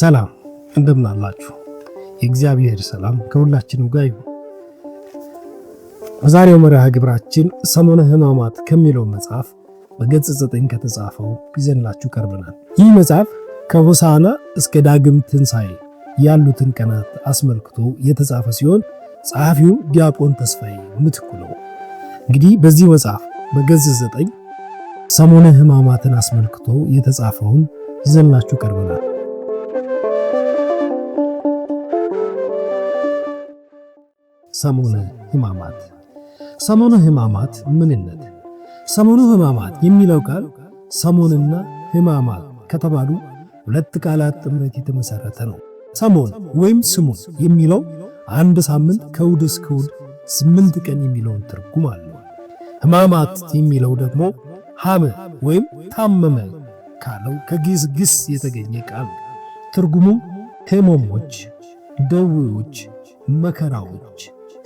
ሰላም እንደምን አላችሁ? የእግዚአብሔር ሰላም ከሁላችንም ጋር ይሁን። በዛሬው መርሃ ግብራችን ሰሙነ ሕማማት ከሚለው መጽሐፍ በገጽ 9 ከተጻፈው ይዘንላችሁ ቀርበናል። ይህ መጽሐፍ ከሆሳዕና እስከ ዳግም ትንሣኤ ያሉትን ቀናት አስመልክቶ የተጻፈ ሲሆን ጸሐፊውም ዲያቆን ተስፋዬ ምትኩ ነው። እንግዲህ በዚህ መጽሐፍ በገጽ 9 ሰሙነ ሕማማትን አስመልክቶ የተጻፈውን ይዘንላችሁ ቀርበናል። ሰሙነ ሕማማት። ሰሙነ ሕማማት ምንነት። ሰሙነ ሕማማት የሚለው ቃል ሰሞንና ሕማማት ከተባሉ ሁለት ቃላት ጥምረት የተመሰረተ ነው። ሰሞን ወይም ስሙን የሚለው አንድ ሳምንት ከእሑድ እስከ እሑድ 8 ቀን የሚለውን ትርጉም አለው። ሕማማት የሚለው ደግሞ ሐመ ወይም ታመመ ካለው ከግዕዝ ግስ የተገኘ ቃል ነው። ትርጉሙም ሕመሞች፣ ደዌዎች፣ መከራዎች፣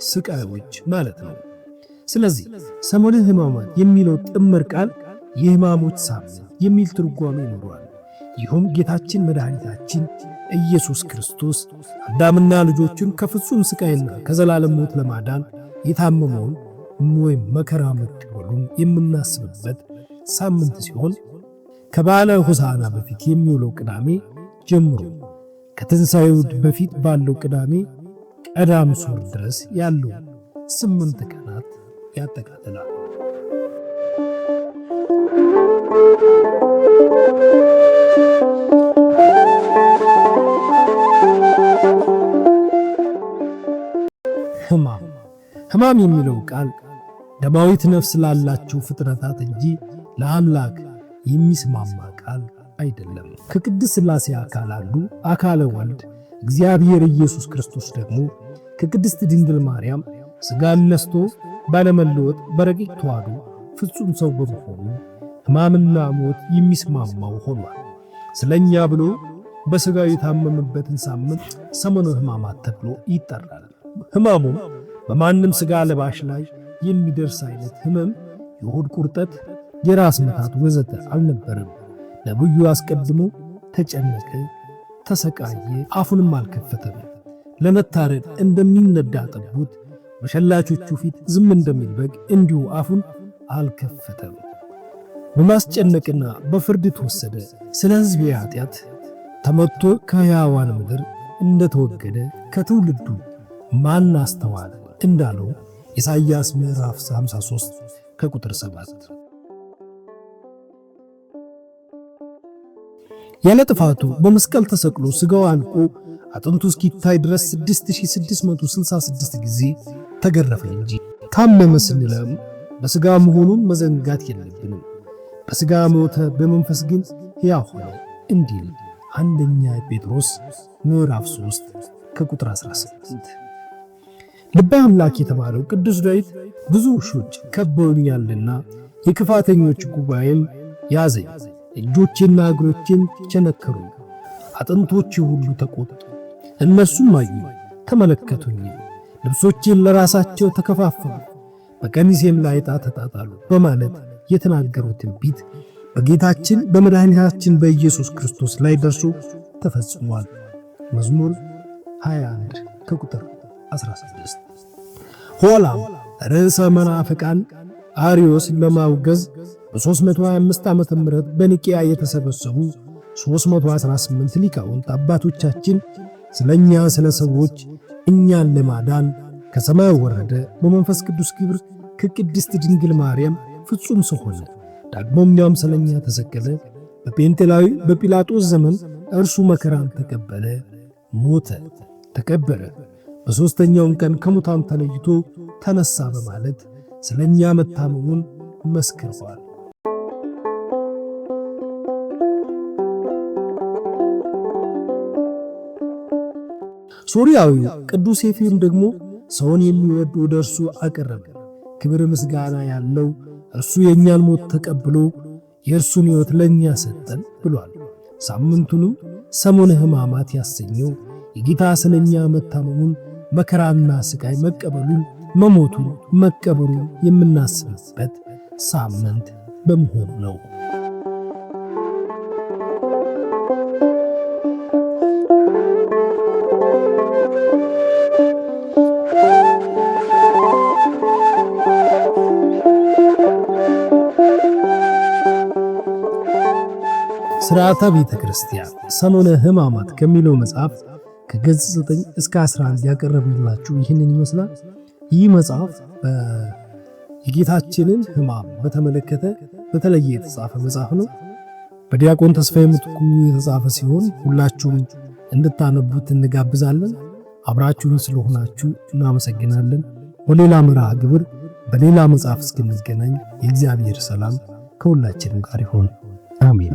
ስቃዮች ማለት ነው። ስለዚህ ሰሙነ ሕማማት የሚለው ጥምር ቃል የሕማሞች ሳምንት የሚል ትርጓሜ ይኖረዋል። ይህም ጌታችን መድኃኒታችን ኢየሱስ ክርስቶስ አዳምና ልጆቹን ከፍጹም ስቃይና ከዘላለም ሞት ለማዳን የታመመውን ወይም መከራ መቀበሉን የምናስብበት ሳምንት ሲሆን ከበዓለ ሆሳዕና በፊት የሚውለው ቅዳሜ ጀምሮ ከትንሣኤው በፊት ባለው ቅዳሜ ቀዳም ሱር ድረስ ያለው 8 ቀናት ያጠቃልላል። ሕማም። ሕማም የሚለው ቃል ደማዊት ነፍስ ላላቸው ፍጥረታት እንጂ ለአምላክ የሚስማማ ቃል አይደለም። ከቅድስት ሥላሴ አካል አንዱ አካለ ወልድ እግዚአብሔር ኢየሱስ ክርስቶስ ደግሞ ከቅድስት ድንግል ማርያም ሥጋን ነስቶ ባለመለወጥ በረቂቅ ተዋሕዶ ፍጹም ሰው በመሆኑ ሕማምና ሞት የሚስማማው ሆኗል። ስለኛ ብሎ በሥጋው የታመመበትን ሳምንት ሰሙነ ሕማማት ተብሎ ይጠራል። ሕማሙም በማንም ሥጋ ለባሽ ላይ የሚደርስ አይነት ሕመም፣ የሆድ ቁርጠት፣ የራስ ምታት ወዘተ አልነበረም። ነብዩ አስቀድሞ ተጨነቀ፣ ተሰቃየ፣ አፉንም አልከፈተም። ለመታረድ እንደሚነዳ ጠቦት በሸላቾቹ ፊት ዝም እንደሚል በግ እንዲሁ አፉን አልከፈተም። በማስጨነቅና በፍርድ ተወሰደ። ስለ ሕዝቤ ኃጢአት ተመትቶ ከሕያዋን ምድር እንደተወገደ ከትውልዱ ማን አስተዋለ እንዳለው ኢሳይያስ ምዕራፍ 53 ከቁጥር 7። ያለ ጥፋቱ በመስቀል ተሰቅሎ ሥጋው አልቆ አጥንቱ እስኪታይ ድረስ 6666 ጊዜ ተገረፈ እንጂ ታመመ ስንለም በሥጋ መሆኑን መዘንጋት የለብንም። በሥጋ ሞተ፣ በመንፈስ ግን ሕያው ሆነ እንዲል አንደኛ ጴጥሮስ ምዕራፍ 3 ከቁጥር 18። ልበ አምላክ የተባለው ቅዱስ ዳዊት ብዙ ውሾች ከበውኛልና የክፋተኞች ጉባኤም ያዘኝ፣ እጆቼና እግሮቼን ቸነከሩ፣ አጥንቶቼ ሁሉ ተቆጡ። እነሱም አዩኝ ተመለከቱኝ፣ ልብሶቼን ለራሳቸው ተከፋፈሉ፣ በቀሚሴም ላይ ዕጣ ተጣጣሉ በማለት የተናገረው ትንቢት በጌታችን በመድኃኒታችን በኢየሱስ ክርስቶስ ላይ ደርሶ ተፈጽሟል። መዝሙር 21 ከቁጥር 16። ኋላም ርዕሰ መናፍቃን አርዮስ ለማውገዝ በ325 ዓመተ ምህረት በኒቂያ የተሰበሰቡ 318 ሊቃውንት አባቶቻችን ስለኛ ስለ ሰዎች እኛን ለማዳን ከሰማይ ወረደ፣ በመንፈስ ቅዱስ ክብር ከቅድስት ድንግል ማርያም ፍጹም ሰው ሆነ። ዳግመኛም ስለኛ ተሰቀለ። በጴንጤላዊ በጲላጦስ ዘመን እርሱ መከራን ተቀበለ፣ ሞተ፣ ተቀበረ። በሦስተኛውም ቀን ከሙታን ተለይቶ ተነሳ በማለት ስለኛ መታመሙን መስክረዋል። ሶርያዊው ቅዱስ ኤፍሬም ደግሞ ሰውን የሚወድ ወደ እርሱ አቀረበ። ክብር ምስጋና ያለው እርሱ የእኛን ሞት ተቀብሎ የእርሱን ሕይወት ለእኛ ሰጠን ብሏል። ሳምንቱንም ሰሙነ ሕማማት ያሰኘው የጌታ ስለኛ መታመሙን መከራና ስቃይ መቀበሉን መሞቱን መቀበሩን የምናስብበት ሳምንት በመሆኑ ነው። ስርዓተ ቤተ ክርስቲያን ሰሙነ ሕማማት ከሚለው መጽሐፍ ከገጽ 9 እስከ 11 ያቀረብንላችሁ ይህንን ይመስላል። ይህ መጽሐፍ የጌታችንን ሕማም በተመለከተ በተለየ የተጻፈ መጽሐፍ ነው። በዲያቆን ተስፋዬ ምትኩ የተጻፈ ሲሆን ሁላችሁም እንድታነቡት እንጋብዛለን። አብራችሁን ስለሆናችሁ እናመሰግናለን። በሌላ መርሃ ግብር በሌላ መጽሐፍ እስክንገናኝ የእግዚአብሔር ሰላም ከሁላችንም ጋር ይሁን። አሜን።